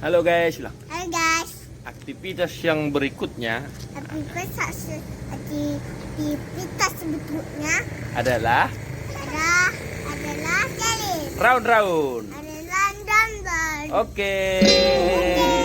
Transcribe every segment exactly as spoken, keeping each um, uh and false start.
Halo guys, ulang. Halo guys. Aktivitas yang berikutnya. Aktivitas, aktivitas berikutnya adalah, adalah, adalah jalan. Round-round. Ada round-round. Oke. Oke.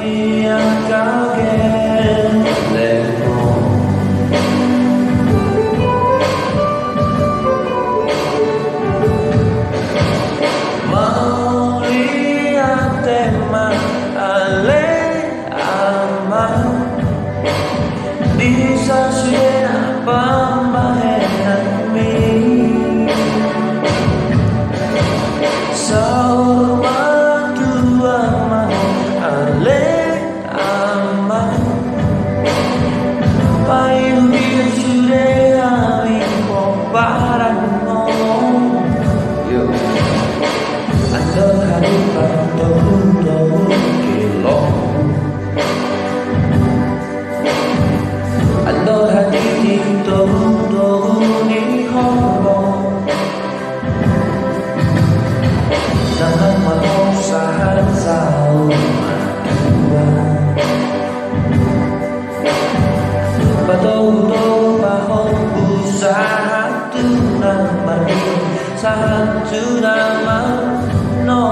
Ia kaget lemo. Mauliate ma ale Ama, di sasudena pambahenanmi. Saur matua ma ale Ama, paihutihut sude hami pomparanmu. Andor hatiha togutogu di lomo. Andor hatiha togutogu di horbo. Nang ma ho sahat saur matua. Patogutogu pahompu sahat tu na marnini, sahat tu na marnono.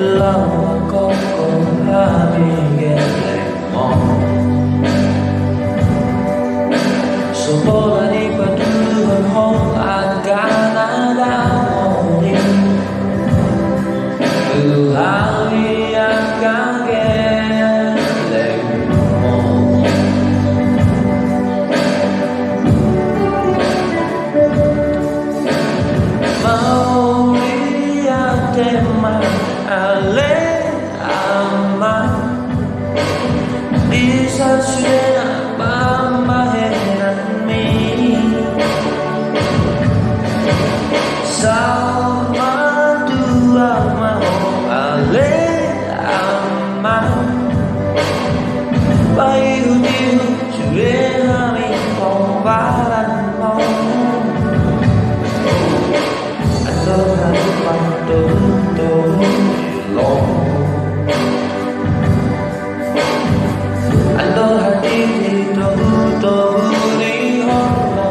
Laho koko hami geleng. So pola dipatuduhon ho angka na dao ni tu hami angka gelengmo. Mauliate ma ale Ama, di sasudena pambahenanmi. Saur matua ma ho ale Ama, paihutihut sude hami pomparanmu. Andor hatiha togutogu di lomo. Andor hatiha togutogu di horbo.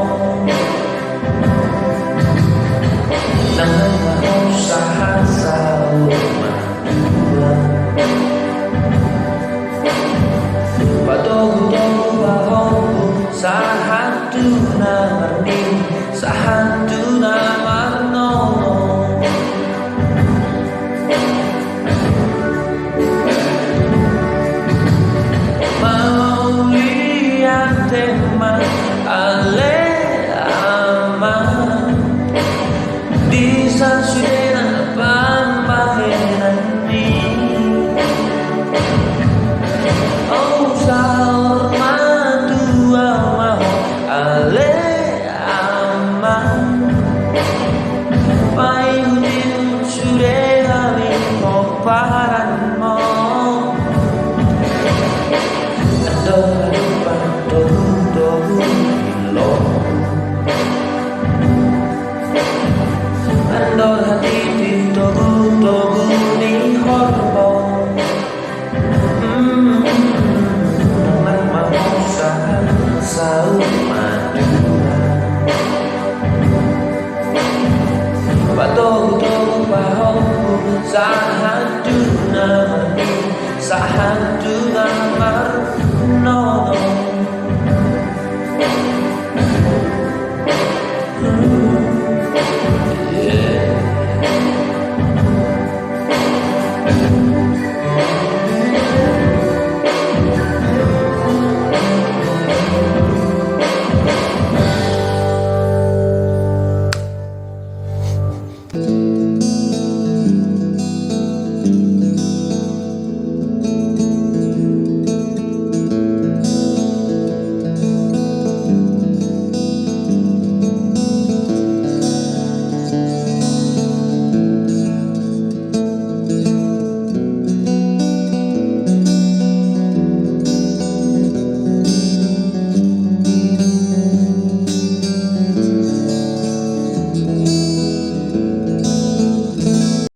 Nang ma ho sahat saur matua. Patogutogu pahompu sahat tu na marnini, sahat tu na marnono. Mauliate ma ale Ama, di sasudena pambahenanmi. O saur matua ma ho ale Ama, paihutihut sude hami pomparanmu. Andor hatiha togutogu di lomo. Andor hatiha togutogu di horbo. Hmm, nang ma ho sahat saur matua. Patogutogu pahompu sahat tu na marnini, sahat tu